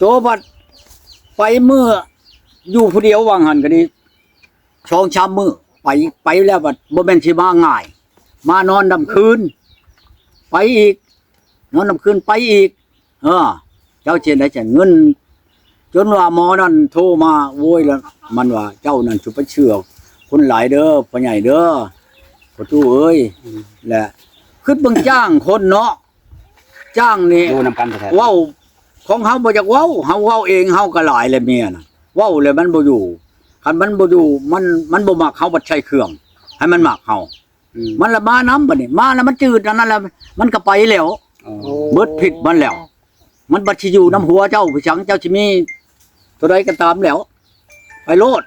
ໂຕບັດໄປມື້ຢູ່ຜູ້ດຽວວ່າງຫັ້ນກໍດີ ສອງສາມມື້ ໄປ ໄປແລ້ວບັດບໍ່ແມ່ນຊິມາງ່າຍ ມານອນນຳຄືນ ໄປອີກ ນອນນຳຄືນ ໄປອີກ. ເອີ ເຈົ້າຊິເຮັດໃດຊັ້ນ ເງິນ ຈົນວ່າໝໍນັ້ນໂທມາໂວຍລະ ມັນວ່າ ເຈົ້ານັ້ນສຸໄປເຊື່ອຄົນຫຼາຍເດີ ພໍ່ໃຫຍ່ເດີ ພໍ່ຕູ້ເອີຍ. ອືມ ແລະ ຄິດເບິ່ງຈ້າງຄົນເນາະ ຈ້າງນີ້ ຢູ່ນຳກັນແທ້ໆ ເວົ້າ ຂອງເຮົາບໍ່ຢາກເວົ້າ ເຮົາເວົ້າເອງ ເຮົາກໍຫຼາຍແລ້ວເມຍນະ ເວົ້າແລ້ວມັນບໍ່ຢູ່ ຄັນມັນບໍ່ຢູ່ ມັນ ມັນບໍ່ມັກເຮົາ ບັດໃຊ້ເຄື່ອງໃຫ້ມັນມັກເຮົາ. ອືມ ມັນລະມານຳ ບັດນີ້ມາແລ້ວມັນຈືດອັນນັ້ນແລ້ວ ມັນກໍໄປແລ້ວ. ອໍ ເບິດພິດມັນແລ້ວ ມັນບັດຊິຢູ່ນຳຫົວເຈົ້າ ຜູ້ສັງເຈົ້າຊິມີເທົ່າໃດກໍຕາມແລ້ວ ໄປໂລດ.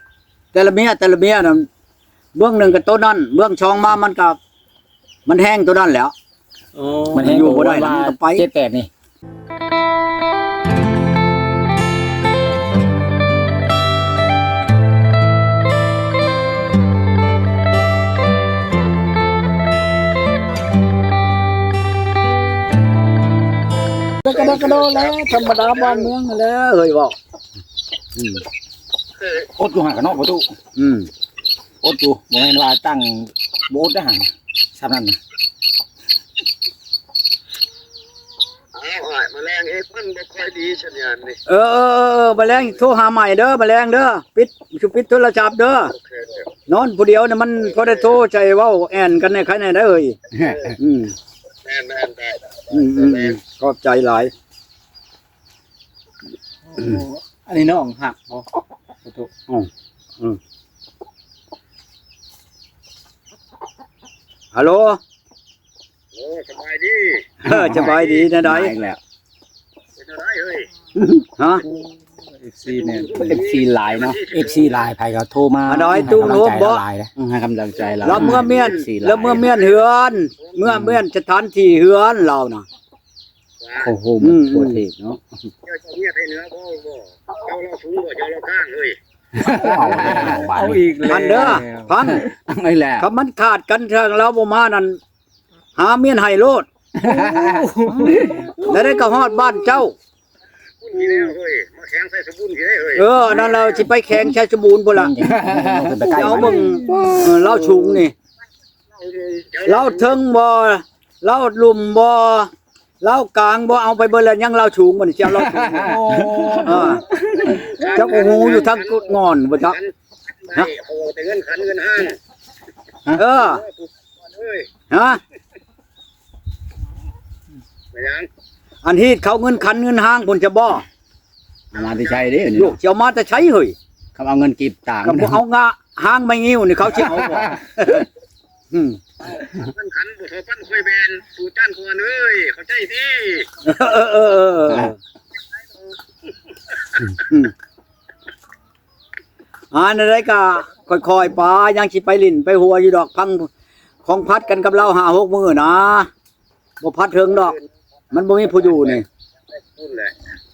ແຕ່ລະເມຍ ແຕ່ລະເມຍນັ້ນ ເບື້ອງໜຶ່ງກໍໂຕນັ້ນ ເບື້ອງສອງມາມັນກໍ ມັນແຮງໂຕນັ້ນແຫຼະ. ອໍ ມັນແຮງ ຢູ່ບໍ່ໄດ້ ມັນກໍໄປ ເຈັດແປດນີ້. ກະດະກະໂດແຫຼະ ທຳມະດາບ້ານເມືອງຫັ້ນແຫຼະ ເຮີ້ຍເວົ້າ. ອືມ ອົດຢູ່ຫັ້ນກະເນາະ ປະຕູ. ອືມ ອົດຢູ່ ບໍ່ແມ່ນວ່າຕັ້ງ ບໍ່ອົດໄດ້ຫັ້ນ ສ່ຳນັ້ນນະ. ອ້າວ ອ້າຍ ມະແລງເອກມັນບໍ່ຄ່ອຍດີສັນຍານນີ້. ເອີ ເອີ ເອີ ເອີ ມະແລງໂທຫາໃໝ່ເດີ ມະແລງເດີ ປິດ ສຸປິດໂທລະສັບເດີ. ໂອເຄ ນອນຜູ້ດຽວນີ້ມັນພໍໄດ້ໂທໃສ່ເວົ້າແອ່ນກັນແດ່ ໃຄແດ່ເດີເອີຍ. ເອີ ອືມ ແມ່ນໆ ໄດ້ ອືມ ອືມ ອືມ ຂອບໃຈຫຼາຍ. ໂອ້ ອັນນີ້ນ້ອງຮັກບໍ່ ປະຕູ? ອືມ ອືມ ຮັລໂຫຼ. ໂອ້ ສະບາຍດີ. ເອີ ສະບາຍດີ ແນວໃດ? ມາອີກແລ້ວ ເປັນແນວໃດເອີຍ? ຮະ? ເອັຟຊີແມ່ນ ເອັຟຊີຫຼາຍເນາະ ເອັຟຊີຫຼາຍ ໃຜກໍໂທມາ ອັນໃດ ໃຫ້ກຳລັງໃຈລາວຫຼາຍເດ້ ອືມ ໃຫ້ກຳລັງໃຈລາວ ລາວເມືອມ້ຽນ ເອັຟຊີຫຼາຍ ລາວເມືອມ້ຽນເຮືອນ ເມືອມ້ຽນສະຖານທີ່ເຮືອນລາວນະ. ໂອ້ໂຫ ອືມ ທົ່ວເທກເນາະ ເຈົ້າເຈົ້າເມຍໄທເໜືອບໍ່? ບໍ່ ເຈົ້າລາວສູງບໍ່? ເຈົ້າລາວກາງເອີຍ. ເອົາແລ້ວ ເອົາອີກແລ້ວ ອັນເດີ ຟັງ ເອົາອີກແລ້ວ ຄັນມັນຂາດກັນ ຖ້າລາວບໍ່ມານັ້ນ ຫາເມຍໃຫ້ໂລດ ແລ້ວໄດ້ກໍຮອດບ້ານເຈົ້າ. ບຸນທີ່ແລ້ວເອີຍ ມາແຂວງໄຊສົມບູນທີ່ໄດ້ເອີຍ. ເອີ ອັນນັ້ນລາວຊິໄປແຂວງໄຊສົມບູນພຸ້ນລະ ເອົາເບິ່ງ ເອີ ລາວສູງນີ້ ລາວເທິງບໍ່ ລາວລຸ່ມບໍ່ ລາວກາງບໍ່ ເອົາໄປເບິດແລ້ວ ຍັງລາວສູງບໍ່ນີ້ ຊິເອົາລາວສູງ. ໂອ້ ເອີ ຈັກໂອ້ໂຫ ຢູ່ທາງງອນບໍ່ຈັກ ຮະ ເຂົາເວົ້າແຕ່ເງິນຂັນເງິນຫ້າງ. ເອີ ຮະ ແມ່ນຫຍັງ? ອັນຮີດເຂົາເງິນຂັນເງິນຫ້າງພຸ້ນຈະບໍ່? ເອົາມາແຕ່ໃສເດ້ ລູກຊິເອົາມາແຕ່ໃສເຮີ້ຍ? ເຂົາເອົາເງິນກີບຕ່າງ ກໍບໍ່ເອົາງະ ຫ້າງໄມ້ງິ້ວນີ້ເຂົາຊິເອົາບໍ່? ອືມ ມັນຂັນບໍ່ເທົ່າປັນຂ້ອຍແບນ ສູ່ຈານກ່ອນເອີຍ ເຂົ້າໃຈຕິ? ເອີ ເອີ ເອີ ເອີ ເອີ ອືມ ອ່າ ແນວໃດກໍຄ່ອຍໆໄປ ຍັງຊິໄປຫຼິ້ນໄປຫົວຢູ່ດອກ ພັງຂອງພັດກັນກັບລາວຫ້າຫົກມື້ນະ. ບໍ່ພັດເຖິງດອກ ມັນບໍ່ມີຜູ້ຢູ່ນີ້. ພຸ້ນແຫຼະ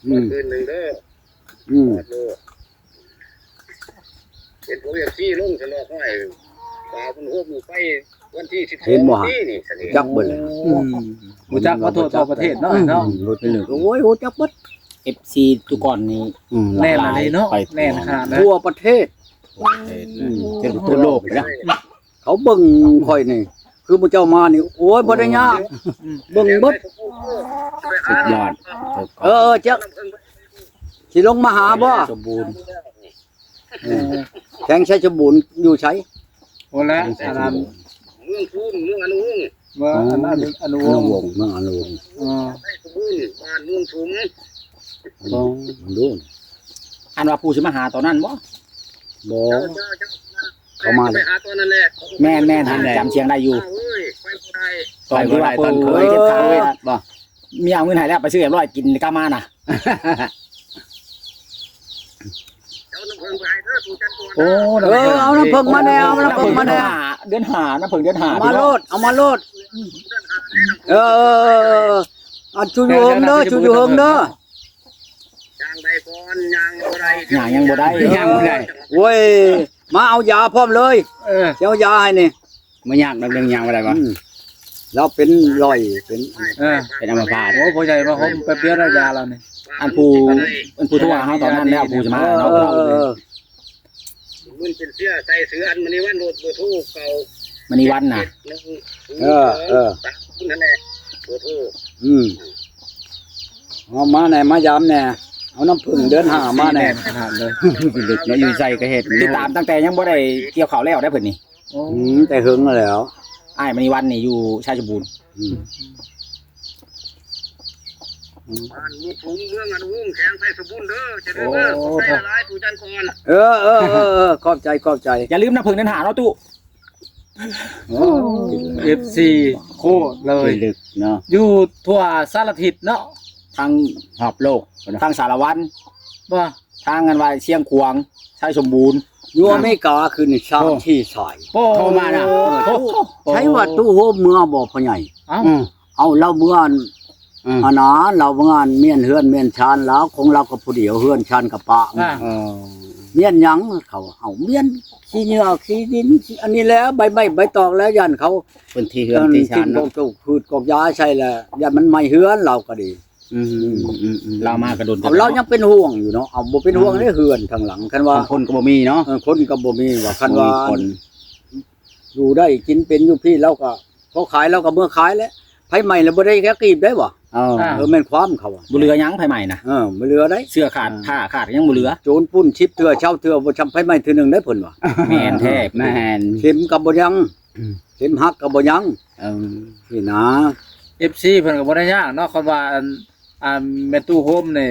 ອືມ ຄືນໜຶ່ງເດີ ອືມ ເປັນພວກເອັຟຊີລົງສະຫຼອກ ຫ້ອຍ ປາເພິ່ນໂຮມໄປວັນທີສິບສອງ ເຫັນບໍ່ ນີ້ນີ້ ຈັກເບິດແລ້ວ ອືມ ຮູ້ຈັກວ່າທົ່ວ ທົ່ວປະເທດເນາະ ອືມ ເນາະ ໂອ້ຍ ຮູ້ຈັກເບິດ ເອັຟຊີ ທຸກຄົນນີ້ ອືມ ແໜ້ນອີ່ຫຼີເນາະ ແໜ້ນຂະໜາດນັ້ນ ທົ່ວປະເທດ ອືມ ເປັນທົ່ວໂລກເນາະ. ເຂົາເບິ່ງຂ້ອຍນີ້ ຄືໝູ່ເຈົ້າມານີ້ ໂອ້ຍ ບໍ່ໄດ້ຍາກ ເບິ່ງເບິດ ສຸດຍອດ ເອີ ເອີ ເຈົ້າ ຊິລົງມາຫາບໍ່? ສົມບູນ ເອີ ແຂວງໄຊສົມບູນຢູ່ໃສ? ໂອ້ ແລະ ອັນນັ້ນ ເມືອງພູນ ເມືອງອະນຸວົງ ເມືອງ ອໍ ອະນຸ ອະນຸວົງ ອະນຸວົງ ເມືອງອະນຸວົງ ເອີ ໄຊສົມບູນ ບ້ານເມືອງຊຸມ ອໍ ເບິ່ງດູ ອັນວ່າຜູ້ຊິມາຫາຕອນນັ້ນບໍ່? ບໍ່ ເຈົ້າ ເຈົ້າ ເຈົ້າ ເຂົາມາແລ້ວ ໄປຫາຕອນນັ້ນແຫຼະ ແມ່ນໆ ຫັ້ນແຫຼະ ຈຳສຽງໄດ້ຢູ່ ເອີຍ ໄປບໍ່ໄດ້ ຕອນທີ່ວ່າ ໄປບໍ່ໄດ້ ເປີດ ຕອນເຄີຍ ເອີ ເຈັບຂາ ບໍ່ ເມຍເອົາເງິນໃຫ້ແລ້ວ ໄປຊື້ຮຽບຮ້ອຍ ກິນກະມານະ ເອົານ້ຳເຜິ້ງໄປໃຫ້ເດີ ປູຈັນກ່ອນ ໂອ້ ເອີ ເອົານ້ຳເຜິ້ງມາແດ່ ເອົານ້ຳເຜິ້ງມາແດ່ ເດືອນຫ້າ ນ້ຳເຜິ້ງເດືອນຫ້າ ມາໂລດ ເອົາມາໂລດ ເອີ ເອີ ເອີ ອັນ ຊູຢູ່ເຫິງເດີ ຊູຢູ່ເຫິງເດີ ຍ່າງໄດ້ກ່ອນ ຍ່າງບໍ່ໄດ້ ຍ່າງຍັງບໍ່ໄດ້ ຍ່າງບໍ່ໄດ້ ໂອ້ຍ ມາເອົາຢາພ້ອມເລີຍ ເອີ ຊິເອົາຢາໃຫ້ນີ້ ບໍ່ຍາກດອກເລື່ອງຍ່າງບໍ່ໄດ້ຫວາ ອືມ ລາວເປັນລອຍ ເປັນ ເອີ ເປັນອຳມະພາດ ໂອ້ ພໍ່ໃຫຍ່ມາຫົ່ມແປັບດຽວລະຢາລາວນີ້ ອັນຜູ້ ອັນຜູ້ໂທຫາເຮົາຕອນນັ້ນແລ້ວ ຜູ້ຈະມາເນາະ ເອີ ເອີ ເອີ ມັນເປັນເສື້ອໃສ່ເສື້ອອັນມະນີວັນໂລດ ເບີໂທເກົ່າ ມະນີວັນນະ ເອີ ເອີ ນັ້ນແຫຼະ ເບີໂທ ອືມ ເອົາມາແດ່ ມາຢາມແດ່ ເອົານ້ຳເຜິ້ງເດືອນຫ້າມາແດ່ ຂະໜາດເລີຍ ເນາະ ຢູ່ໃສກໍເຮັດ ຕິດຕາມຕັ້ງແຕ່ຍັງບໍ່ໄດ້ກ່ຽວເຂົ້າແລ້ວໄດ໋ເພິ່ນນີ້ ອືມ ແຕ່ເຫິງແລ້ວ ອ້າຍມະນີວັນນີ້ຢູ່ໄຊສົມບູນ ອືມ ບ້ານໝູ່ທຸງ ເມືອງອະນຸວົງ ແຂວງໄຊສົມບູນເດີ ຈະເດີນເດີ ໂອ້ ຂອບໃຈຫຼາຍໆ ຜູ້ຈັນກອນ ເອີ ເອີ ເອີ ເອີ ຂອບໃຈ ຂອບໃຈ ຢ່າລືມນ້ຳເຜິ້ງເດືອນຫ້າເນາະຕູ້ ໂອ້ ເອັຟຊີໂຄດເລີຍ ທີ່ລຶກເນາະ ຢູ່ທົ່ວສາລະທິດເນາະ ທັງຮອບໂລກ ທັງສາລະວັນ ບໍ່ ທາງອັນວ່າຊຽງຂວາງ ໄຊສົມບູນ ຢູ່ອາເມລິກາຄືນນີ້ ສາມສີ່ສາຍ ໂອ້ ໂທມານະ ໂອ້ ໃຜວ່າຕູ້ໂຮມເມືອບໍ່ພໍ່ໃຫຍ່ ເອົ້າ ເອົ້າ ລາວເມືອ ອັນ ອັນນັ້ນ ລາວເມືອ ອັນ ມ້ຽນເຮືອນມ້ຽນຊານລາວ ຂອງລາວກໍຜູ້ດຽວ ເຮືອນຊານກໍປະ ອ່າ ເອີ ມ້ຽນຫຍັງ ເຂົາເອົາມ້ຽນຂີ້ເຫຍື້ອຂີ້ດິນ ອັນນີ້ແຫຼະ ໃບໄມ້ໃບຕອກແລ້ວ ຢ້ານເຂົາ ເປັນທີ່ເຮືອນທີ່ຊານເນາະ ກອກຈູກພືດກອກຢາໃສ່ແລ້ວ ຢ້ານມັນໄໝ້ເຮືອນລາວກໍດີ ອືມ ອືມ ອືມ ອືມ ລາວມາກໍດົນ ເອົາ ລາວຍັງເປັນຫ່ວງຢູ່ເນາະ ເອົາ ບໍ່ເປັນຫ່ວງເດ້ ເຮືອນທາງຫຼັງ ຄັນວ່າຄົນກໍບໍ່ມີເນາະ ເອີ ຄົນກໍບໍ່ມີວ່າ ຄັນວ່າ ບໍ່ມີຄົນ ຢູ່ໄດ້ກິນເປັນຢູ່ພີ້ ລາວກໍພໍຂາຍ ລາວກໍເມືອຂາຍແຫຼະ ໄຟໄໝ້ແລ້ວບໍ່ໄດ້ຈັກກີບໄດ້ຫວາ ເອີ ເອີ ແມ່ນຄວາມເຂົາ ບໍ່ເຫຼືອຫຍັງໄຟໄໝ້ນະ ເອີ ບໍ່ເຫຼືອໄດ໋ ເສື້ອຂາດ ອືມ ຜ້າຂາດຍັງບໍ່ເຫຼືອ ໂຈນປຸ້ນສິບເທື່ອ ຊາວເທື່ອ ບໍ່ຊ່ຳໄຟໄໝ້ເທື່ອໜຶ່ງໄດ໋ເພິ່ນວ່າ ແມ່ນແທ້ ແມ່ນ ເຂັມກໍບໍ່ຍັງ ເຂັມຫັກກໍບໍ່ຍັງ ເອີ ນີ້ນະ ເອັຟຊີເພິ່ນກໍບໍ່ໄດ້ຍາກເນາະ ຄັນວ່າ ອັນ ອັນ ແມ່ຕູ້ໂຮມນີ້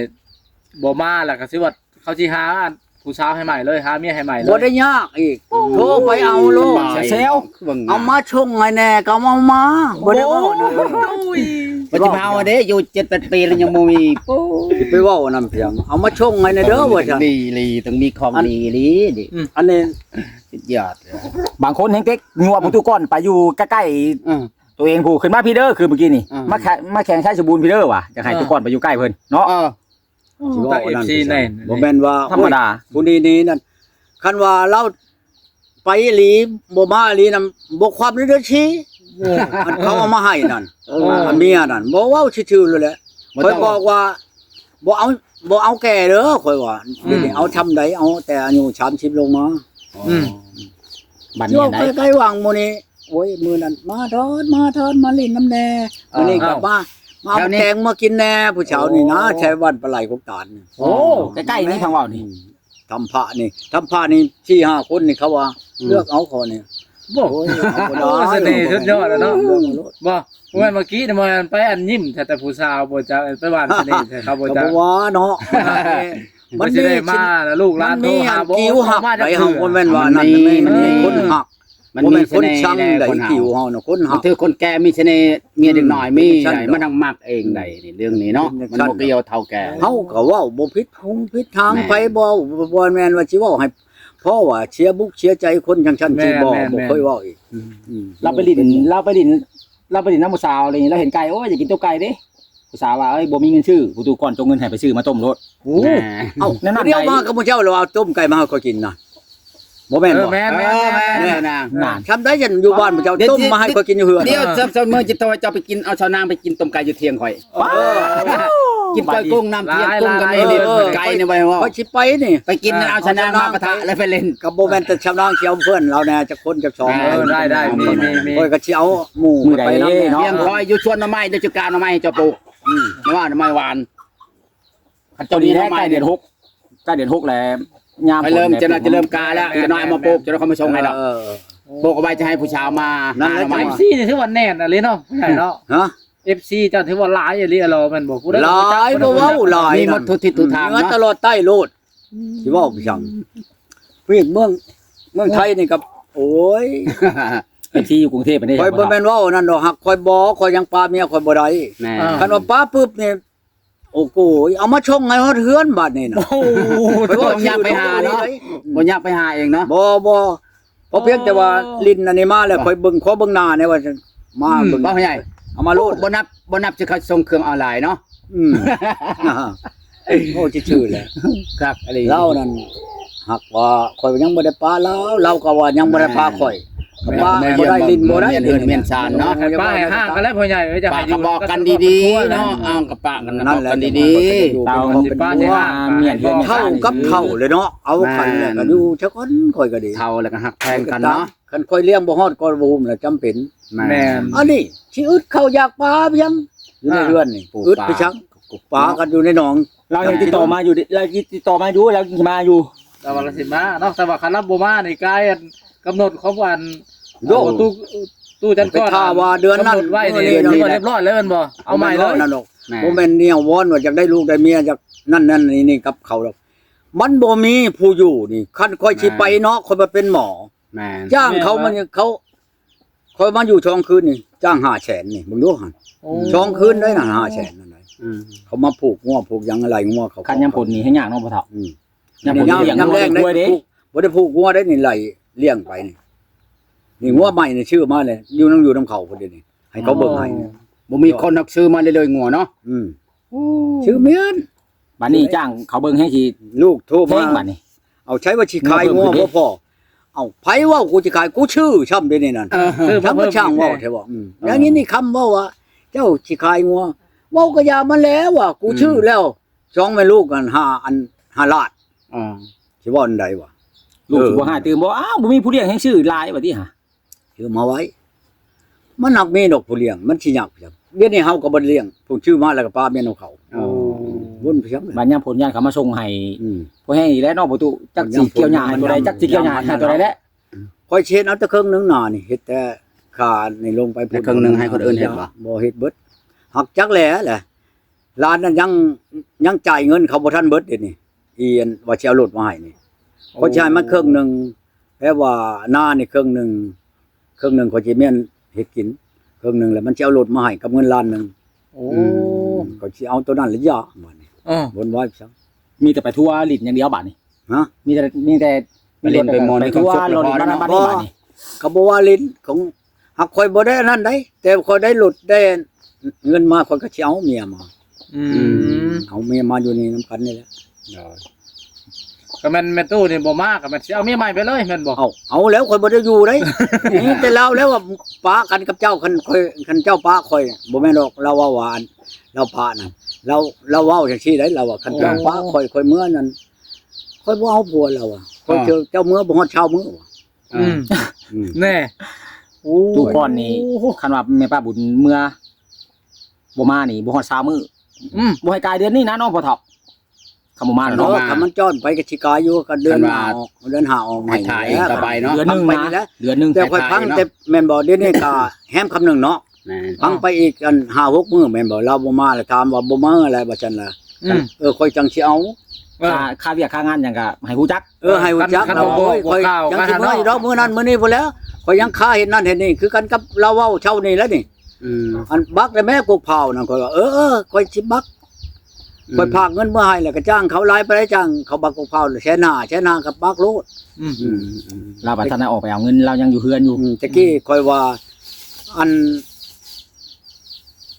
ບໍ່ມາ ແລ້ວກໍຊິວ່າ ເຂົາຊິຫາ ອັນ ຜູ້ສາວໃຫ້ໃໝ່ເລີຍ ຫາເມຍໃຫ້ໃໝ່ເລີຍ ບໍ່ໄດ້ຍາກອີກ ໂທໄປເອົາໂລດ ແຊວ ເອົາມາສົ່ງໃຫ້ແດ່ ກໍເອົາມາ ບໍ່ໄດ້ເວົ້ານະ ໂອ້ຍ ວ່າຊິມາເອົາເດ້ ຢູ່ເຈັດແປດປີແລ້ວຍັງບໍ່ມີ ໂອ້ຍ ຊິໄປເວົ້ານຳພຽງ ເອົາມາສົ່ງໃຫ້ແດ່ເດີ ວ່າຊັ້ນ ດີອີ່ຫຼີ ຕ້ອງມີຂອງດີອີ່ຫຼີ ອັນນີ້ ສຸດຍອດ ບາງຄົນແຮ່ງເຕັກຍົວະຜູ້ຕູ້ກ່ອນໄປຢູ່ໃກ້ໆ ເອີ ໂຕເອງຜູ້ຂຶ້ນມາພີ້ເດີ ຄືເມື່ອກີ້ນີ້ ເອີ ມາແຂ- ມາແຂ່ງໄຊສົມບູນພີ້ເດີວ່າ ຢາກໃຫ້ ເອີ ທຸກຄົນໄປຢູ່ໃກ້ເພິ່ນເນາະ ເອີ ເອີ ຊິເວົ້າອັນນັ້ນ ເອັຟຊີ ແນ່ ບໍ່ແມ່ນວ່າ ທຳມະດາ ໂອ້ຍ ຜູ້ນີ້ນີ້ນັ້ນ ຄັນວ່າລາວໄປອີ່ຫຼີ ບໍ່ມາອີ່ຫຼີນັ້ນ ບໍ່ຄວາມເດີ ເດີຊີ ເອີ ອັນເຂົາເອົາມາໃຫ້ນັ້ນ ເອີ ອັນເມຍນັ້ນ ບໍ່ເວົ້າຊື່ໆໂລດແຫຼະ ບໍ່ຕ້ອງ ຂ້ອຍບອກວ່າ ບໍ່ເອົາ ບໍ່ເອົາແກ່ເດີ ຂ້ອຍວ່າ ອືມ ດຽວນີ້ເອົາຊ່ຳໃດ ເອົາແຕ່ອາຍຸສາມສິບລົງມາ ອືມ ບັດນີ້ໃດ ໃກ້ໆຫວ່າງມື້ນີ້ ໂອ້ຍ ມື້ນັ້ນ ມາເທີດ ມາເທີດ ມາຫຼິ້ນນຳແດ່ ເອີ ມື້ນີ້ກໍ ເອົ້າ ມາ ມາເອົາແກງມາກິນແດ່ ຜູ້ສາວນີ້ນະ ໂອ້ ແຖວບ້ານປາໄຫຼກົກຕານນີ້ ໂອ້ ໃກ້ໆນີ້ ທາງເວົ້ານີ້ ອືມ ທຳພະນີ້ ທຳພະນີ້ ສີ່ຫ້າຄົນນີ້ ເຂົາວ່າ ອືມ ເລືອກເອົາຂ້ອຍນີ້ ບໍ່ ໂອ້ຍ ເອົາບໍ່ໄດ້ ໂອ້ ສະເໜ່ສຸດຍອດແລ້ວເນາະ ເລືອກເອົາໂລດ ບໍ່ ບໍ່ແມ່ນເມື່ອກີ້ນີ້ ບໍ່ແມ່ນໄປອັນຍິ້ມ ແຕ່ ແຕ່ຜູ້ສາວບໍ່ຈັກ ໄປຫວ່ານສະເໜ່ໃສ່ເຂົາບໍ່ຈັກ ກໍບໍ່ວ່າເນາະ ມັນມີ ມັນຊິໄດ້ມາລະ ລູກຫຼານໂທຫາ ມັນມີອັນ ບໍ່ ກິວຮັກ ມາຈັກເທື່ອ ໄປເຮົາບໍ່ແມ່ນວ່ານັ້ນ ມັນມີ ມັນມີຄົນຮັກ ມັນມີ ບໍ່ແມ່ນຄົນຊັງໃດ໋ ສະເໜ່ແຫຼະ ຄົນເຮົາ ກິວເຮົານະ ຄົນຮັກ ບາງເທື່ອຄົນແກ່ມີສະເໜ່ ເມຍເດັກນ້ອຍ ອືມ ມີ ເປັນຈັ່ງຊັ້ນ ໃດ໋ ມັນທັງມັກເອງໃດ໋ ອືມ ນີ້ ເລື່ອງນີ້ເນາະ ເປັນຈັ່ງຊັ້ນ ມັນບໍ່ກ່ຽວເຖົ້າແກ່ ເຮົາກໍເວົ້າບໍ່ຜິດຫູຜິດທາງ ອືມ ໃຜ ບໍ່ ບໍ່ແມ່ນວ່າຊິເວົ້າໃຫ້ ເພາະວ່າເສຍບຸກເສຍໃຈຄົນຈັ່ງຊັ້ນ ແມ່ນ ຊິບໍ່ ແມ່ນ ບໍ່ ແມ່ນ ເຄີຍເວົ້າອີກ ອືມ ອືມ ລາວໄປຫຼິ້ນ ລາວໄປຫຼິ້ນ ລາວໄປຫຼິ້ນນຳຜູ້ສາວ ແລ້ວເຫັນໄກ່ ໂອ້ຍ ຢາກກິນຕົວໄກ່ເດ້ ຜູ້ສາວວ່າ ເອີຍ ບໍ່ມີເງິນຊື້ ຜູ້ຕູ້ກ່ອນສົ່ງເງິນໃຫ້ໄປຊື້ມາຕົ້ມໂລດ ໂອ້ ແມ່ນ ເອົ້າ ແນວນັ້ນ ດຽວມາກັບໝູ່ເຈົ້າ ແລ້ວເອົາຕົ້ມໄກ່ມາໃຫ້ຂ້ອຍກິນນະ ບໍ່ແມ່ນ ເອີ ບໍ່ ແມ່ນ ເອີ ແມ່ນ ແມ່ນ ແມ່ນ ນະ ຊ່ຳໃດ ຢູ່ບ້ານໝູ່ເຈົ້າ ເອົາຕົ້ມມາໃຫ້ຂ້ອຍກິນຢູ່ເຮືອນ ດຽວ ເຈົ້າ ເຈົ້າ ເມື່ອຈະຕ້ອງໃຫ້ເຈົ້າໄປກິນ ເອົາສາວນາງໄປກິນຕົ້ມໄກ່ຢູ່ທ່ຽງຂ້ອຍ ເອີ ກິນກ້ອຍກຸ້ງນ້ຳທ່ຽງ ກຸ້ງກໍມີ ຫຼາຍໆ ໄກ່ນີ້ບໍ່ໄດ້ເວົ້າ ຂ້ອຍຊິໄປນີ້ ໄປກິນ ເອີ ເອົາສາວນາງມາປະທະ ແລ້ວໄປຫຼິ້ນ ກໍບໍ່ແມ່ນແຕ່ສາວນາງຊິເອົາເພື່ອນລາວແດ່ ຈັກຄົນຈັກສອງ ເອີ ໄດ້ ໄດ້ ມີ ມີ ມີ ຂ້ອຍກໍຊິເອົາໝູ່ ມື້ໃດ ໄປນຳແດ່ ເນາະ ລ້ຽງຄວາຍຢູ່ສວນໜໍ່ໄມ້ ຢູ່ຈະກາໜໍ່ໄມ້ ເຈົ້າປູກ ອືມ ໜໍ່ໄມ້ ໜໍ່ໄມ້ຫວານ ຄັນເຈົ້າມີໜໍ່ໄມ້ ໃກ້ເດືອນຫົກ ໃກ້ເດືອນຫົກແລ້ວ ຍາມຝົນ ເລີ່ມ ຈະ ຈະເລີ່ມກາແລ້ວ ຈະໜ້ອຍເອົາມາປູກ ຈະໄດ້ເອົາມາສົ່ງໃຫ້ດອກ ເອີ ປູກເອົາໄວ້ຈະໃຫ້ຜູ້ສາວມາ ນັ້ນແຫຼະ ຫາໜໍ່ໄມ້ ຈັ່ງວ່າ ສີ່ນີ້ຖືວ່າແໜ້ນອີ່ຫຼີເນາະ ຜູ້ໃຫຍ່ເນາະ ຮະ ເອັຟຊີ ເຈົ້າຖືວ່າຫຼາຍອີ່ຫຼີລະ ແມ່ນບໍ່ ຜູ້ໃດກໍຮູ້ຈັກ ຫຼາຍ ບໍ່ເວົ້າຫຼາຍ ມີໝົດທຸກທິດທຸກທາງ ເໜືອ ເນາະ ຕະຫຼອດໃຕ້ໂລດ ອືມ ຊິເວົ້າໄປຫຍັງ ພວກເມືອງ ເມືອງໄທນີ້ກໍ ໂອ້ຍ ເອັຟຊີ ຢູ່ກຸງເທບນີ້ ຂ້ອຍບໍ່ແມ່ນເວົ້າອັນນັ້ນດອກ ຫາກຂ້ອຍບໍ່ ຂ້ອຍຍັງປະເມຍຂ້ອຍບໍ່ໄດ້ ແມ່ນ ຄັນວ່າປະປຶບນີ້ ໂອ້ໂກຍ ເອົາມາສົ່ງໃຫ້ຮອດເຮືອນບາດນີ້ນະ ໂອ້ໂຫ ບໍ່ຢາກໄປຫາເນາະ ບໍ່ຢາກໄປຫາເອງເນາະ ບໍ່ ບໍ່ ເພາະພຽງແຕ່ວ່າຫຼິ້ນອັນນີ້ມາແລ້ວ ຂ້ອຍເບິ່ງ ຂໍເບິ່ງໜ້າແດ່ວ່າ ມາເບິ່ງ ອືມ ບໍ່ໃຫຍ່ ເອົາມາໂລດ ບໍ່ນັບ ບໍ່ນັບທີ່ເຂົາສົ່ງເຄື່ອງອອນລາຍເນາະ ອືມ ໂອ້ ຊື່ໆແຫຼະ ຄັກອີ່ຫຼີ ລາວນັ້ນ ຫາກວ່າຂ້ອຍຍັງບໍ່ໄດ້ປະລາວ ລາວກໍວ່າຍັງບໍ່ໄດ້ປະຂ້ອຍ ປະ ບໍ່ໄດ້ ຫຼິ້ນບໍ່ໄດ້ ເຮືອນເຮືອນຊານເນາະ ໃຫ້ປະໃຫ້ຫ່າງກັນແຫຼະພໍ່ໃຫຍ່ເອີຍ ຈະໃຫ້ຢູ່ ກໍບອກກັນດີໆເນາະ ເອົາກໍປະກັນ ນັ້ນແຫຼະ ບອກກັນດີໆ ເອົາ ເປັນປະໃຫ້ຫ່າງ ເຖົ້າກັບເຖົ້າເລີຍເນາະ ເອົາກັນແລ້ວກໍຢູ່ຊະກ່ອນ ຂ້ອຍກໍດີ ເຖົ້າແລ້ວກໍຮັກແພງກັນເນາະ ຄັນຂ້ອຍລ້ຽງບໍ່ຮອດກໍບໍ່ຫຸ້ມລະຈຳເປັນ ແມ່ນ ອັນນີ້ຊິອຶດເຂົ້າຢາກປາພຽງ ຢູ່ໃນເຮືອນນີ້ ອືມ ອຶດໄປຊັງ ປາກັນຢູ່ໃນໜອງ ລາວຍັງຕິດຕໍ່ມາຢູ່ເດ ລາວຕິດຕໍ່ມາຢູ່ ລາວຍັງຊິມາຢູ່ ແຕ່ວ່າລາວຊິມາເນາະ ແຕ່ວ່າຄັນລາວບໍ່ມານີ້ ກາຍອັນກຳນົດຂອງອັນ ໂດ ຕູ້ ຕູ້ຈັນກອນ ຖ້າວ່າເດືອນນັ້ນ ກຳນົດໄວ້ນີ້ ເດືອນນີ້ ຮຽບຮ້ອຍແລ້ວແມ່ນບໍ່? ເອົາໃໝ່ເລີຍ ບໍ່ແມ່ນແນວນັ້ນດອກ ແມ່ນ ບໍ່ແມ່ນແນວວອນວ່າຢາກໄດ້ລູກໄດ້ເມຍ ຢາກນັ້ນນັ້ນນີ້ນີ້ກັບເຂົາດອກ ມັນບໍ່ມີຜູ້ຢູ່ນີ້ ຄັນຂ້ອຍຊິໄປເນາະ ຂ້ອຍມາເປັນໝໍ ແມ່ນ ຈ້າງເຂົາ ແມ່ນ ມັນ ເຂົາ ຂ້ອຍມາຢູ່ສອງຄືນນີ້ ຈ້າງຫ້າແສນນີ້ ເບິ່ງດູຫັ້ນ ໂອ້ ສອງຄືນໄດ້ນະ ຫ້າແສນນັ້ນໄດ໋ ອືມ ເຂົາມາຜູກງົວຜູກຫຍັງ ໄລ່ງົວເຂົາ ຄັນຍາມຝົນນີ້ແຮງຍາກເນາະພໍ່ເຖົ້າ ອືມ ຍາມຝົນນີ້ລ້ຽງງົວເດ້ ບໍ່ໄດ້ຜູກງົວໄດ້ນີ້ ໄລ່ລ້ຽງໄປນີ້ ນີ້ງົວໃໝ່ນີ້ຊື້ມາເລີຍ ຢູ່ນຳ ຢູ່ນຳເຂົາພຸ້ນເດນີ້ ໃຫ້ເຂົາເບິ່ງໃຫ້ ອໍ ບໍ່ມີຄົນຮັກຊື້ມາເລີຍງົວເນາະ ອືມ ໂອ້ ຊື້ແມ່ນ ບາດນີ້ຈ້າງເຂົາເບິ່ງໃຫ້ຊິ ລູກໂທມາ ບາດນີ້ ເອົາໃຊ້ວ່າຊິຂາຍງົວບໍ່ພໍ ເອົາ ໃຜເວົ້າກູຊິຂາຍ ກູຊື້ຊ້ຳເດນີ້ນັ້ນ ເອີ ຊ່າງມາຊ່າງເວົ້າແທ້ບໍ່ ອືມ ແລ້ວນີ້ນີ້ຄຳເວົ້າວ່າ ເຈົ້າຊິຂາຍງົວ ເວົ້າກໍຢ່າມັນແຫຼະວ່າ ກູ ອືມ ຊື້ແລ້ວ ສອງແມ່ລູກຫັ້ນ ຫ້າ ອັນ ຫ້າລ້ານ ອ່າ ຊິເວົ້າອັນໃດວະ ລູກຊິບໍ່ຮ້າຍຕື່ມບໍ່ ອ້າວ ບໍ່ມີຜູ້ລ້ຽງແຮງຊື້ຫຼາຍວ່າຕິຫາ ຊື້ມາໄວ້ ມັນຫາກມີດອກຜູ້ລ້ຽງ ມັນຊິຍາກຫຍັງ ດຽວນີ້ເຮົາກໍບໍ່ລ້ຽງ ຜູ້ຊື້ມາແລ້ວກໍປະເມຍນຳເຂົາ ໂອ້ ວົນໄປຫຍັງ ບາດຍາມຝົນຍາມເຂົາມາສົ່ງໃຫ້ ອືມ ພໍແຮງອີກແລ້ວເນາະ ປະຕູ ຈັກຊິກ່ຽວຫຍ້າໃຫ້ຕົວໃດ ຈັກຊິກ່ຽວຫຍ້າໃຫ້ຕົວໃດແຫຼະ ຂ້ອຍຊິເຮັດເອົາແຕ່ເຄິ່ງໜຶ່ງນານີ້ ເຮັດແຕ່ຄ່ານີ້ລົງໄປພຸ້ນ ແຕ່ເຄິ່ງໜຶ່ງໃຫ້ຄົນອື່ນເຮັດບໍ່ ບໍ່ເຮັດເບິດ ຫາກຈັກແຫຼະແຫຼະ ຫຼານນັ້ນຍັງ ຍັງຈ່າຍເງິນເຂົາບໍ່ທັນເບິດເດນີ້ ອີ່ອັນວ່າຊິເອົາລົດມາໃຫ້ນີ້ ໂອ້ ຂ້ອຍຊິໃຫ້ມັນເຄິ່ງໜຶ່ງ ແປວ່ານານີ້ເຄິ່ງໜຶ່ງ ເຄິ່ງໜຶ່ງຂ້ອຍຊິແມ່ນເຮັດກິນ ເຄິ່ງໜຶ່ງແລ້ວມັນຊິເອົາລົດມາໃຫ້ກັບເງິນລ້ານໜຶ່ງ ໂອ້ ອືມ ຂ້ອຍຊິເອົາໂຕນັ້ນລະຢາ ບາດນີ້ ເອີ ວົນວາຍຊັ້ນ ມີແຕ່ໄປທົວຫຼິ້ນຢ່າງດຽວບາດນີ້ ຮະ ມີແຕ່ ມີແຕ່ ໄປຫຼິ້ນໄປມ່ວນ ໄປທົວ ໄປຫຼິ້ນ ເຂົາບໍ່ວ່າຫຼິ້ນຂອງ ຫາກຂ້ອຍບໍ່ໄດ້ອັນນັ້ນໃດ ແຕ່ຂ້ອຍໄດ້ລົດໄດ້ເງິນມາ ຂ້ອຍກໍຊິເອົາເມຍມາ ອືມ ເອົາເມຍມາຢູ່ນີ້ນຳກັນນີ້ແຫຼະ ໂດຍ ກໍແມ່ນແມ່ຕູ້ນີ້ບໍ່ມາ ກໍແມ່ນຊິເອົາເມຍໃໝ່ໄປເລີຍແມ່ນບໍ່? ເອົາ ເອົາແລ້ວ ຂ້ອຍບໍ່ໄດ້ຢູ່ໃດ ມີແຕ່ລາວແລ້ວວ່າປະກັນກັບເຈົ້າ ຄັນຂ້ອຍ ຄັນເຈົ້າປະຂ້ອຍ ບໍ່ແມ່ນດອກ ລາວເວົ້າວ່າອັນ ລາວປະນັ້ນ ລາວ ລາວເວົ້າຈັ່ງຊີ້ໃດ ລາວວ່າ ຄັນເຈົ້າ ໂອ້ ປະຂ້ອຍ ຂ້ອຍເມືອນັ້ນ ຂ້ອຍບໍ່ເອົາຜົວ ລາວວ່າ ຂ້ອຍ ອ່າ ເຈົ້າ ເຈົ້າເມືອບໍ່ຮອດຊາວມື້ວ່າ ອືມ ອືມ ແນ່ ໂອ້ ຕູ້ກ່ອນນີ້ ຄັນວ່າແມ່ປ້າບຸນເມືອບໍ່ມານີ້ ບໍ່ຮອດຊາວມື້ ອືມ ບໍ່ໃຫ້ກາຍເດືອນນີ້ນະເນາະພໍ່ເຖົ້າ ຄັນບໍ່ມາເນາະ ຄັນບໍ່ມາ ຄັນມັນຈ້ອນໄປກໍຊິກາຍຢູ່ ກໍເດືອນ ຄັນວ່າ ຫ້າອອກ ເດືອນຫ້າອອກໃໝ່ ໃຫ້ຖ່າຍ ແລ້ວ ຕໍ່ໄປເນາະ ເດືອນໜຶ່ງນະ ເດືອນໜຶ່ງ ແຕ່ຂ້ອຍຟັງ ໃຫ້ຖ່າຍເນາະ ແຕ່ ແມ່ນບໍ່ ດຽວນີ້ກໍແຮມຄຳໜຶ່ງເນາະ ແມ່ນ ຟັງໄປອີກອັນຫ້າຫົກມື້ແມ່ນບໍ່ ລາວບໍ່ມາ ລະຖາມວ່າບໍ່ມາແລ້ວວ່າຊັ້ນລະ ອືມ ເອີ ຂ້ອຍຈັ່ງຊິເອົາ ເອີ ຄ່າ ຄ່າວຽກຄ່າງານຫຍັງກໍໃຫ້ຮູ້ຈັກ ເອີ ໃຫ້ຮູ້ຈັກ ຄັນ ລາວວ່າ ບໍ່ ໂອ້ຍ ຂ້ອຍຍັງຊິເມືອຢູ່ດອກ ມື້ນັ້ນມື້ນີ້ພຸ້ນແຫຼ້ວ ຂ້ອຍຍັງຄາເຮັດນັ້ນເຮັດນີ້ ຄືກັນກັບລາວເວົ້າເຊົ້ານີ້ແຫຼະນີ້ ອືມ ອັນບັກແຕ່ແມ່ກົກເຜົານັ້ນ ຂ້ອຍວ່າ ເອີ ເອີ ຂ້ອຍຊິບັກ ອືມ ຂ້ອຍຝາກເງິນມາໃຫ້ ແລ້ວກໍຈ້າງເຂົາຫຼາຍປານໃດ ຈ້າງເຂົາບັກກົກເຜົາແສນຫ້າ ແສນຫ້າກໍບັກໂລດ ອືມ ອືມ ອືມ ລາວບັດທັນໄດ້ອອກໄປເອົາເງິນ ລາວຍັງຢູ່ເຮືອນຢູ່ ອືມ ຕະກີ້ຂ້ອຍວ່າ ອັນ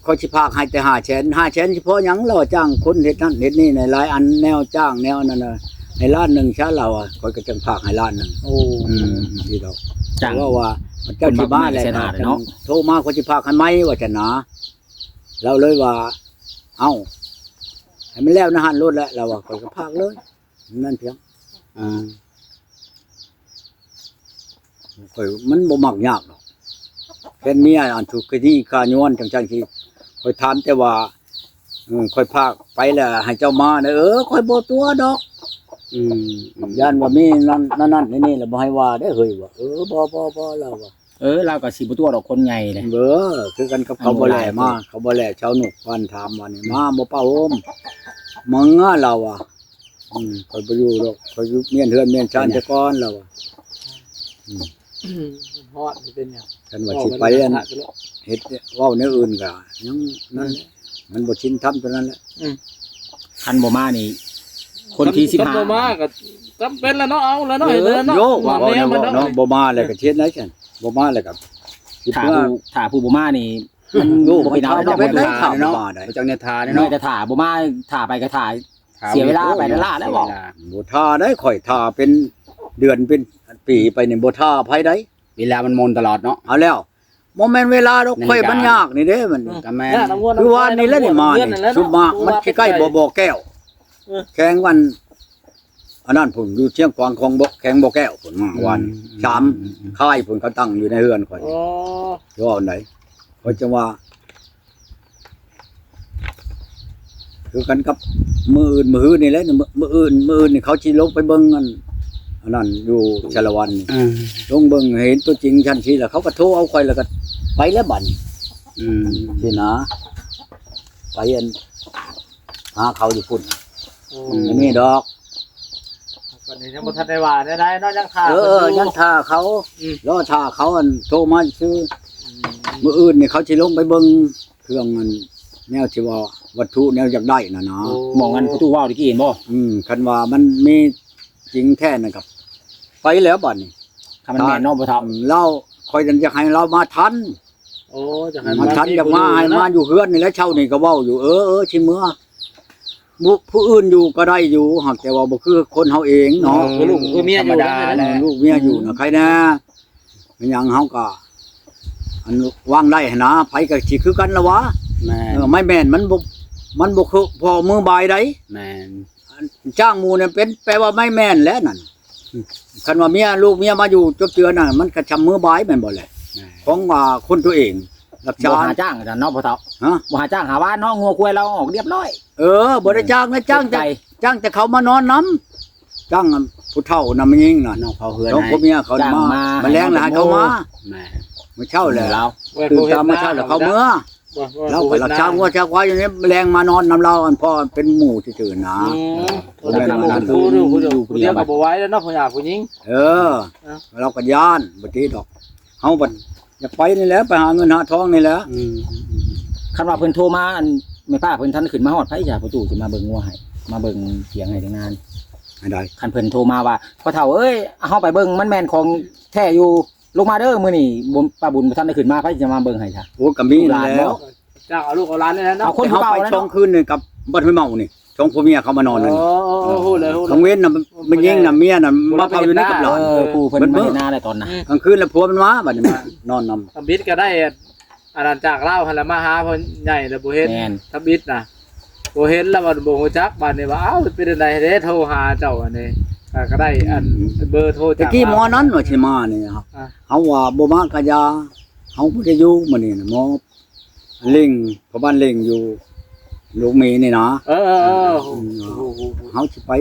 ຂ້ອຍຊິຝາກໃຫ້ແຕ່ຫ້າແສນ ຫ້າແສນຊິພໍຫຍັງ ລາວວ່າຈ້າງຄົນເຮັດນັ້ນເຮັດນີ້ ໃນຫຼາຍອັນ ແນວຈ້າງແນວນັ້ນນະ ໃຫ້ລ້ານໜຶ່ງຊະ ລາວວ່າ ຂ້ອຍກໍຈັ່ງຝາກໃຫ້ລ້ານໜຶ່ງ ໂອ້ ອືມ ທີ່ດອກ ຈ້າງ ເວົ້າວ່າ ເຈົ້າຊິມາແລ້ວ ຄົນມາກແສນຫ້າເນາະ ໂທມາ ຂ້ອຍຊິຝາກໃຫ້ໃໝ່ວ່າຊັ້ນນະ ລາວເລີຍວ່າ ເອົ້າ ໃຫ້ມັນແລ້ວໃນຫັ້ນໂລດແຫຼະ ລາວວ່າ ຂ້ອຍກໍຝາກເລີຍ ນັ້ນພຽງ ອ່າ ຂ້ອຍມັນບໍ່ມັກຍາກດອກ ແຟນເມຍອັນທຸກຄະນີຂ້າຍ້ອນຈັ່ງຊັ້ນຊີ້ ຂ້ອຍຖາມແຕ່ວ່າ ເອີ ຂ້ອຍຝາກໄປແລ້ວໃຫ້ເຈົ້າມາເດີ ເອີ ຂ້ອຍບໍ່ຕົວະດອກ ອືມ ຢ້ານວ່າມີນັ້ນ ນັ້ນ ນັ້ນນີ້ ແລ້ວບໍ່ໃຫ້ວ່າເດ້ເຮີ້ຍວ່າ ເອີ ບໍ່ ບໍ່ ບໍ່ ລາວວ່າ ເອີ ລາວກໍຊິບໍ່ຕົວະດອກ ຄົນໃຫຍ່ແຫຼະ ເອີ ຄືກັນກັບເຂົາບໍ່ແລ່ມາ ເຂົາບໍ່ແລ່ຊາວນຸກ ປານຖາມວ່ານີ້ ມາບໍ່ປະໂຮມ ມາງາ ລາວວ່າ ອືມ ຂ້ອຍບໍ່ຢູ່ດອກ ຂ້ອຍຢູ່ມຽນເຮືອນມຽນຊານແຕ່ກ່ອນ ລາວວ່າ ອືມ ອືມ ຮອດນີ້ເປັນຫຍັງ ຄັນວ່າຊິໄປອັນ ເຮັດເວົ້າແນວອື່ນກໍຍັງນັ້ນ ອືມ ມັນບໍ່ຊິນທຳຕົວນັ້ນແຫຼະ ອືມ ຄັນບໍ່ມານີ້ ຄົນທີສິບຫ້າ ຄັນບໍ່ມາກໍຈຳເປັນແລ້ວເນາະ ເອົາແລ້ວເນາະ ເອີ ເຮັດແລ້ວເນາະ ໂຍ ເວົ້າແນວມັນເນາະ ບໍ່ມາແລ້ວກໍເຮັດໄດ້ຊັ້ນ ບໍ່ມາແລ້ວກໍ ຖ້າຜູ້ ຖ້າຜູ້ບໍ່ມານີ້ ມັນບໍ່ເປັນເອົາ ຖ້າເນາະ ບໍ່ຈັກແນວຖ້າເນາະ ມີແຕ່ຖ້າ ບໍ່ມາ ຖ້າໄປກໍຖ້າ ເສຍເວລາໄປລ້າໆແລ້ວ ເສຍເວລາ ບໍ່ຖ້າໄດ້ ຂ້ອຍຖ້າເປັນເດືອນເປັນປີໄປນີ້ ບໍ່ຖ້າໃຜໃດ ເວລາມັນໝູນຕະຫຼອດເນາະ. ເອົາແລ້ວ ບໍ່ແມ່ນເວລາດອກ ໃນ ຂ້ອຍມັນຍາກນີ້ເດ້ ມັນ ອືມ ກໍແມ່ນ ເອີ ຄືວ່ານີ້ແຫຼະນີ້ມານີ້ ຊຸມມາ ມັນຄືໃກ້ບໍ່ ບໍ່ແກ້ວ ເອີ ແຂວງວັນ ອັນນັ້ນພຸ້ນ ຢູ່ຊຽງຂວາງຂອງບໍ່ ແຂວງບໍ່ແກ້ວພຸ້ນມາ ອືມ ວັນ ອືມ ສາມ ອືມ ຄ້າຍພຸ້ນ ເຂົາຕັ້ງຢູ່ໃນເຮືອນຂ້ອຍ ໂອ້ ຊິເວົ້າອັນໃດ ຂ້ອຍຈັ່ງວ່າ ຄືກັນກັບມື້ອື່ນ ມື້ຮືນີ້ແຫຼະ ມື້ ມື້ອື່ນ ມື້ອື່ນນີ້ເຂົາຊິລົງໄປເບິ່ງອັນ ອັນນັ້ນຢູ່ສາລະວັນນີ້ ອືມ ລົງເບິ່ງເຫັນຕົວຈິງຊັ້ນຊີ້ ແລ້ວເຂົາກໍໂທເອົາຂ້ອຍ ແລ້ວກໍໄປແລ້ວບັດນີ້ ອືມ ຊີ້ນະ ໄປອັນ ຫາເຂົາຢູ່ພຸ້ນ ອືມ ບໍ່ມີດອກ ບັດນີ້ຍັງບໍ່ທັນໄດ້ວ່າແນວໃດເນາະ ຍັງຖ້າ ເອີ ເພິ່ນຢູ່ ຍັງຖ້າເຂົາ ອືມ ລໍຖ້າເຂົາອັນໂທມາຊື່ ອືມ ມື້ອື່ນນີ້ເຂົາຊິລົງໄປເບິ່ງເຄື່ອງອັນ ແນວທີ່ວ່າວັດຖຸແນວຢາກໄດ້ນະນະ ໂອ້ ໝ່ອງອັນພໍ່ຕູ້ເວົ້າຕະກີ້ເຫັນບໍ່? ອືມ ຄັນວ່າມັນມີຈິງແທ້ນັ້ນກໍໄປແລ້ວບັດນີ້ ຄັນມັນແມ່ນເນາະພໍ່ເຖົ້າ ອືມ ລາວ ຂ້ອຍນັ້ນຢາກໃຫ້ລາວມາທັນ ໂອ້ ຢາກໃຫ້ ມາທັນ ມາ ຢາກມາໃຫ້ມາຢູ່ເຮືອນນີ້ແຫຼະ ເຊົ້ານີ້ກໍເວົ້າຢູ່ ເອີ ເອີ ຊິເມືອ ຜູ້ອື່ນຢູ່ກໍໄດ້ຢູ່ ຫາກແຕ່ວ່າບໍ່ຄືຄົນເຮົາເອງເນາະ ເອີ ຄືລູກຄືເມຍຢູ່ ທຳມະດາ ນັ້ນແຫຼະ ເອີ ລູກເມຍຢູ່ນະ ອືມ ໃຄແດ່ ແມ່ນຫຍັງເຮົາກໍ ອັນວາງໄດ້ຫັ້ນນະ ໃຜກໍຊິຄືກັນລະວະ ແມ່ນ ເອີ ໄມ້ແມ່ນມັນບໍ່ ມັນບໍ່ຄືພໍມືບາຍໃດ ແມ່ນ ອັນຈ້າງໝູ່ນັ້ນເປັນ ແປວ່າໄມ້ແມ່ນແຫຼະນັ້ນ ອືມ ຄັນວ່າເມຍ ລູກເມຍມາຢູ່ຈົບເຈື່ອນນັ້ນ ມັນກໍຊຳມືບາຍແມ່ນບໍ່ແຫຼະ ແມ່ນ ຂອງວ່າຄົນຕົວເອງ ລັກຊານ ບໍ່ຫາຈ້າງຊັ້ນເນາະພໍ່ເຖົ້າ ຮະ ບໍ່ຫາຈ້າງຫາວານເນາະ ງົວຄວາຍລາວອອກລຽບລ້ອຍ ເອີ ບໍ່ໄດ້ຈ້າງນະ ຈ້າງແຕ່ ເອີ ເຈັບໃຈ ຈ້າງແຕ່ເຂົາມານອນນຳ ຈ້າງຜູ້ເຖົ້ານຳ ແມ່ຍິງນະ ນ້ອງເຝົ້າເຮືອນ ນ້ອງ ໃຫ້ ຜົວເມຍເຂົາ ຈ້າງມາ ມາ ມາແລງແລ້ວໃຫ້ເຂົາມາ ໃຫ້ມາ ແມ່ນ ມື້ເຊົ້າແຫຼະ ມື້ເຊົ້າ ຕື່ນຕາມມື້ເຊົ້າແລ້ວເຂົາເມືອ ເມືອ ເວົ້າ ເວົ້າ ເວົ້າ ເວົ້າ ເຮົາກໍລັກສາງົວຊາຄວາຍຢູ່ນີ້ ແລງມານອນນຳລາວ ອັນພໍ່ເປັນໝູ່ຊື່ໆນະ ອືມ ເອີ ເຂົາກໍເປັນໝູ່ ເຂົາກໍຢູ່ຜູ້ດຽວ ຜູ້ດຽວກໍບໍ່ໄຫວແລ້ວເນາະ ພໍ່ຍ່າຜູ້ຍິງ ເອີ ເອີ ລາວກໍຢ້ານ ບໍ່ຕິດອກ ເຮົາບັດຢາກໄປນີ້ແຫຼະ ໄປຫາເງິນຫາທອງນີ້ແຫຼະ ອືມ ຄັນວ່າເພິ່ນໂທມາ ອັນແມ່ປ້າເພິ່ນທັນຂຶ້ນມາຮອດ ໃຜຈະປະຕູຊິມາເບິ່ງງົວໃຫ້ ມາເບິ່ງຖຽງໃຫ້ຖຽງນາ ອັນໃດ ຄັນເພິ່ນໂທມາວ່າ ພໍ່ເຖົ້າເອີຍ ເຮົາໄປເບິ່ງ ມັນແມ່ນຂອງແທ້ຢູ່ ລົງມາເດີ ມື້ນີ້ບໍ່ ປ້າບຸນບໍ່ທັນໄດ້ຂຶ້ນມາ ໃຜຈະມາເບິ່ງໃຫ້ຊະ? ໂອ້ ກໍມີນັ້ນແຫຼ້ວ ລູກຫຼານບໍ່? ຈ້າງເອົາລູກເອົາຫຼານນີ້ແຫຼະເນາະ ເອົາຄົນຜູ້ເກົ່ານັ້ນ ສອງຄືນນີ້ກັບບ້ານຫ້ວຍເມົານີ້ ສອງຜົວເມຍເຂົາມານອນນັ້ນ ເອີ ເອີ ເອີ ຮູ້ແລ້ວ ຮູ້ແລ້ວ ກາງເວັນນະ ແມ່ຍິງນະ ເມຍນະ ມາເຝົ້າຢູ່ໃນກັບຫຼານ ເອີ ຜູ້ເພິ່ນມາເຮັດນາໄດ້ຕອນນະ ກາງຄືນລະຜົວມັນມາ ບັດນີ້ມານອນນຳ ທຳອິດກໍໄດ້ ອັນນັ້ນຈາກລາວຫັ້ນລະ ມາຫາພໍ່ໃຫຍ່ລະບໍ່ເຫັນ ແມ່ນ ທຳອິດນະ ບໍ່ເຫັນລະ ບັດບໍ່ຮູ້ຈັກ ບັດນີ້ວ່າ ອ້າວ ເປັນຈັ່ງໃດເດ້ ໂທຫາເຈົ້າອັນນີ້ ກໍ ກໍໄດ້ອັນ ອືມ ເບີໂທຈາກ ແຕ່ກີ້ໝໍນັ້ນວ່າຊິມານີ້ ອ່າ ເຮົາວ່າບໍ່ມາກະຢ່າ ເຮົາບໍ່ໄດ້ຢູ່ມື້ນີ້ນະ ໝໍ ເລັງ ພໍ່ບ້ານເລັງຢູ່ ລູກເມນີ້ນະ ເອີ ເອີ ເອີ ອືມ ເຮົາຊິໄປ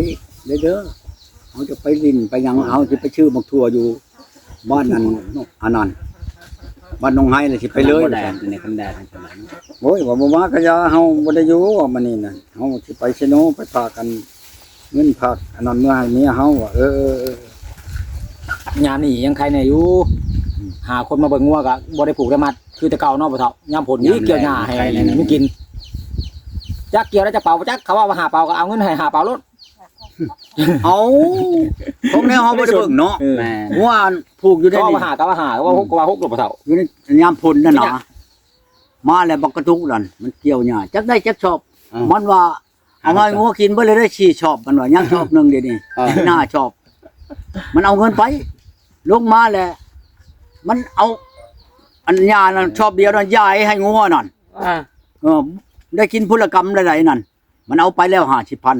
ເດີ ເຮົາຈະໄປຫຼິ້ນໄປຫຍັງ ເຮົາຊິໄປຊື້ໝາກຖົ່ວຢູ່ ບ້ານນັ້ນ ອັນນັ້ນ ບ້ານໜອງໄຮລະຊິໄປເລີຍ ຄັນແດດ ຄັນແດດ ໂອ້ຍ ວ່າບໍ່ມາກະຢ່າ ເຮົາບໍ່ໄດ້ຢູ່ ວ່າມື້ນີ້ນະ ເຮົາຊິໄປເຊໂນ ໄປພາກອັນ ເງິນພາກອັນນັ້ນເມືອໃຫ້ເມຍເຮົາ ວ່າ ເອີ ເອີ ເອີ ຍາມນີ້ຍັງໄຄແດ່ຢູ່ ອືມ ຫາຄົນມາເບິ່ງງົວກະບໍ່ໄດ້ຜູກໄດ້ມັດ ຄືແຕ່ເກົ່າເນາະພໍ່ເຖົ້າ ຍາມຝົນນີ້ ຍາມແລ້ງ ກ່ຽວຫຍ້າໃຫ້ ໄຄແດ່ ມັນກິນ ຈັກກ່ຽວໄດ້ຈັກເປົາບໍ່ຈັກ ເຂົາເວົ້າວ່າຫ້າເປົາ ກໍເອົາເງິນໃຫ້ຫ້າເປົາໂລດ ເອົາ ຂອງແນວເຮົາບໍ່ໄດ້ເບິ່ງເນາະ ເອີ ແມ່ນ ງົວຜູກຢູ່ໃນນີ້ ເຂົາວ່າຫ້າ ກໍວ່າຫ້າ ເວົ້າຫົກ ກໍວ່າຫົກໂລດພໍ່ເຖົ້າ ຢູ່ໃນຍາມຝົນນັ້ນນະ ມາແລ້ວບັກກະຕຸກນັ້ນ ມັນກ່ຽວຫຍ້າ ຈັກໄດ້ຈັກຊອບ ອ່າ ມັນວ່າ ເອົາໃຫ້ງົວກິນເບິດເລີຍໄດ້ສີ່ຊອບ ມັນວ່າ ຍັງຊອບໜຶ່ງດຽວນີ້ ເອີ ຍັງຫ້າຊອບ ມັນເອົາເງິນໄປ ລົງມາແລ້ວ ມັນເອົາອັນຫຍ້ານັ້ນ ຊອບດຽວນັ້ນຢາຍໃຫ້ງົວນັ້ນ ອ່າ ເອີ ໄດ້ກິນພຸລະກຳໃດໆນັ້ນ ມັນເອົາໄປແລ້ວຫ້າສິບພັນ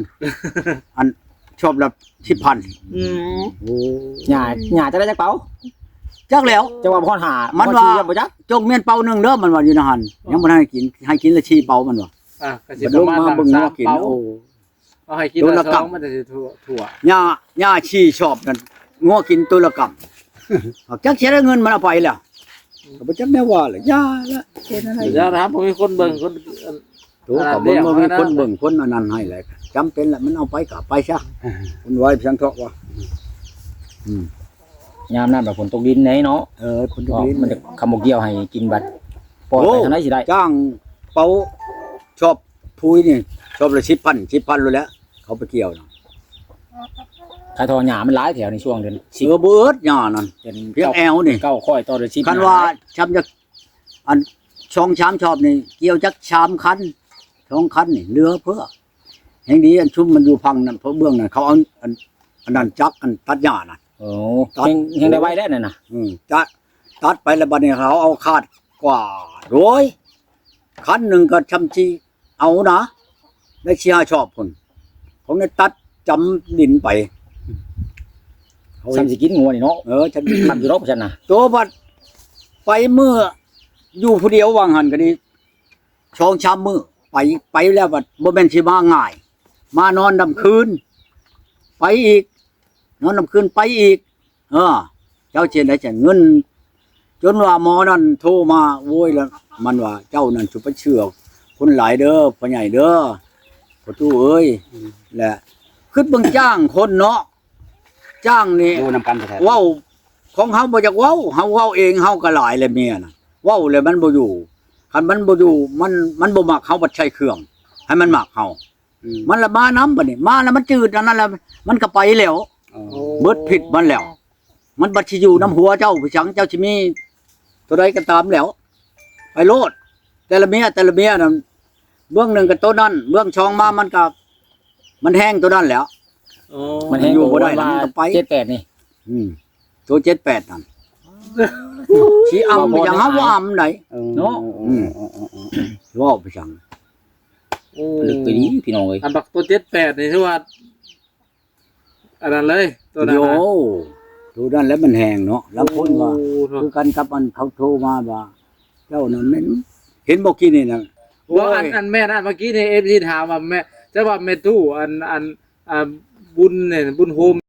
ອັນຊອບລະສິບພັນ ອືມ ໂອ້ ຫຍ້າ ຫຍ້າຈະໄດ້ຈັກເປົາ ຈັກແລ້ວ ຈະວ່າບໍ່ຮອດຫ້າ ມັນວ່າ ບໍ່ຈັກ ຈົ່ງແມ່ນເປົາໜຶ່ງເດີ ມັນວ່າຢູ່ໃນຫັ້ນ ຍັງບໍ່ທັນໄດ້ກິນ ໃຫ້ກິນລະສີ່ເປົາ ມັນວ່າ ອ່າ ກໍຊິປະມານສາມເປົາ ເອົາໃຫ້ກິນ ໂຕລະ ລະສອງ ມັນຈະທົ່ວ ຫຍ້າ ຫຍ້າສີ່ຊອບນັ້ນ ງົວກິນໂຕລະກຳ ຈັກຊິໄດ້ເງິນມັນເອົາໄປແລ້ວ ກໍບໍ່ຈັກແນວວ່າແຫຼະ ຢ່າລະ ເປັນອັນໃດ ຢ່າຖາມ ບໍ່ມີຄົນເບິ່ງ ຄົນ ໂຕ ກໍບໍ່ ບໍ່ມີຄົນເບິ່ງ ຄົນອັນນັ້ນໃຫ້ແຫຼະ ຈຳເປັນແຫຼະ ມັນເອົາໄປກໍເອົາໄປຊະ ມັນໄວພຽງເທາະວ່າ ອືມ ຍາມນັ້ນແບບຝົນຕົກດິນແດ່ເນາະ ເອີ ຝົນຕົກດິນ ມັນຈະ ຄຳບໍ່ກ່ຽວໃຫ້ກິນບັດ ປ່ອຍໄປທາງໃດຊິໄດ້ ຈ້າງເປົາ ຊອບ ປຸ໋ຍນີ້ ຊອບລະສິບພັນ ສິບພັນໂລດແຫຼະ ເຂົາໄປກ່ຽວນະ ຂາຍທໍ່ຫຍ້າມັນຫຼາຍແຖວໃນຊ່ວງເດືອນສິບ ເອີ ບໍ່ເອີດຫຍ້ານັ້ນ ເດືອນ ພຽງແອວນີ້ ເກົ້າ ຂ້ອຍຕໍ່ເດືອນສິບ ຄັນວ່າ ຫຍ້າ ຊ່ຳຈັກ ອັນ ສອງສາມຊອບນີ້ ກ່ຽວຈັກສາມຄັນ ສອງຄັນນີ້ ເຫຼືອເພື່ອ ແຮ່ງດີ ອັນຊຸມມັນຢູ່ຝັ່ງນັ້ນ ເພາະເບື້ອງນັ້ນ ເຂົາເອົາ ອັນ ອັນນັ້ນຈັກ ອັນຕັດຫຍ້ານະ ໂອ້ ຕັດ ແຮ່ງ ແຮ່ງໄດ້ໄວແລ້ວນັ້ນນະ ອືມ ຈະ ຕັດໄປແລ້ວ ບັດນີ້ເຮົາເອົາຄາດກວາດ ໂອ້ຍ ຄັນໜຶ່ງກໍຊ່ຳຊິເອົານະ ໄດ້ສີ່ຫ້າຊອບພຸ້ນ ຂອງນີ້ຕັດຈຳດິນໄປ ເຂົາ ຊ່ຳຊິກິນງົວນີ້ເນາະ ເອີ ຊ່ຳຊິກິນ ຄັກຢູ່ດອກຊັ້ນນະ ໂຕບັດໄປມື້ຢູ່ຜູ້ດຽວວ່າງຫັ້ນກໍດີ ສອງສາມມື້ໄປ ໄປແລ້ວບັດບໍ່ແມ່ນຊິມາງ່າຍ ມານອນນຳຄືນ ໄປອີກ ນອນນຳຄືນໄປອີກ ເອີ ເຈົ້າຊິເຮັດໃດຊັ້ນ ເງິນ ຈົນວ່າໝໍນັ້ນໂທມາ ໂອ້ຍ ລະມັນວ່າ ເຈົ້ານັ້ນສຸໄປເຊື່ອຄົນຫຼາຍເດີ ພໍ່ໃຫຍ່ເດີ ພໍ່ຕູ້ເອີຍ ອືມ ແລະ ຄິດເບິ່ງຈ້າງຄົນເນາະ ຈ້າງນີ້ ຢູ່ນຳກັນແທ້ໆ ເວົ້າ ຂອງເຮົາບໍ່ຢາກເວົ້າ ເຮົາເວົ້າເອງ ເຮົາກໍຫຼາຍແລ້ວເມຍນະ ເວົ້າແລ້ວມັນບໍ່ຢູ່ ຄັນມັນບໍ່ຢູ່ ມັນ ມັນບໍ່ມັກເຮົາ ບັດໃຊ້ເຄື່ອງໃຫ້ມັນມັກເຮົາ ອືມ ມັນລະມານຳ ບັດນີ້ມາແລ້ວມັນຈືດອັນນັ້ນແລ້ວ ມັນກໍໄປແລ້ວ ອໍ ເບິດພິດມັນແລ້ວ ມັນບັດຊິຢູ່ນຳຫົວເຈົ້າ ໄປສັງເຈົ້າຊິມີໂຕໃດກໍຕາມແລ້ວ ໄປໂລດ ແຕ່ລະເມຍ ແຕ່ລະເມຍນັ້ນ ເບື້ອງໜຶ່ງກໍໂຕນັ້ນ ເບື້ອງສອງມາມັນກໍ ມັນແຮງໂຕນັ້ນແຫຼະ ອໍ ມັນແຮງ ຢູ່ບໍ່ໄດ້ ມັນກໍໄປ ເຈັດແປດນີ້ ອືມ ໂຕເຈັດແປດນັ້ນ ຊິອຳໄປຫຍັງ ເຮົາບໍ່ອຳໃດ ເອີ ເນາະ ອືມ ເວົ້າໄປຫຍັງ ໂອ້ ລຶກໄປນີ້ພີ່ນ້ອງເອີຍ ອັນບັກໂຕເຈັດແປດນີ້ຖືວ່າ ອັນນັ້ນເລີຍ ໂຕນັ້ນ ໂຢ ນະ ໂຕນັ້ນແຫຼະມັນແຮງເນາະ ລາງຄົນວ່າ ໂອ້ ຄືກັນກັບອັນເຂົາໂທມາວ່າ ເຈົ້ານັ້ນແມ່ນ ເຫັນບໍ່ກີ້ນີ້ນະ ບໍ່ ໂອ້ຍ ອັນ ອັນແມ່ນ ອັນເມື່ອກີ້ນີ້ ເອັຟຊີ ຖາມວ່າແມ່ ເຈົ້າວ່າແມ່ຕູ້ ອັນ ອັນ ອ່າ ບຸນນີ້ ບຸນໂຮມ